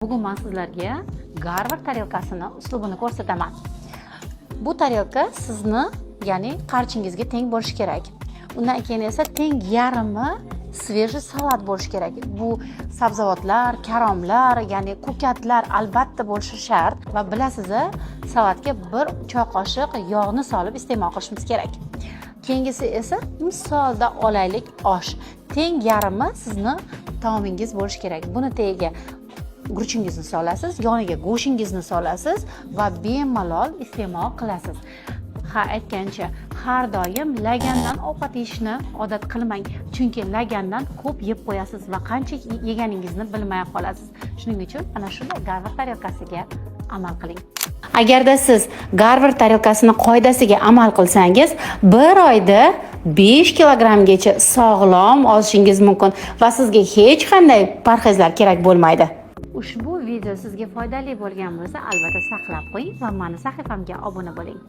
Bugun man sizlarga Garvard tarelkasini uslubini ko'rsataman. Bu tarelka sizni, ya'ni qarichingizga teng bo'lishi kerak. Undan keyin esa teng yarmi свежий salat bo'lishi kerak. Bu sabzavotlar, karomlar, ya'ni ko'katlar albatta bo'lishi shart va bilasiz, salatga 1 choy qoshiq yog'ni solib iste'mol qilishimiz kerak. Keyingisi esa, misolda olaylik, osh. Teng yarmi sizni taomingiz bo'lishi kerak. Buni tagiga guruchingizni solasiz, yoniga go'shingizni solasiz va bemalol iste'mol qilasiz. Ha, aytgancha, har doim lagandan ovqat yeyishni odat qilmang, chunki lagandan ko'p yeb qo'yasiz va qancha yeganingizni bilmay qolasiz. Shuning uchun ana shunday Garvard tarelkasiga amal qiling. Agarda siz Garvard tarelkasini qoidasiga amal qilsangiz, bir oyda 5 kilogrammgacha sog'lom ozishingiz mumkin va sizga hech qanday parhezlar kerak bo'lmaydi. Ushbu video sizga foydali bo'lgan bo'lsa, albatta saqlab qo'ying va mani sahifamga obuna bo'ling.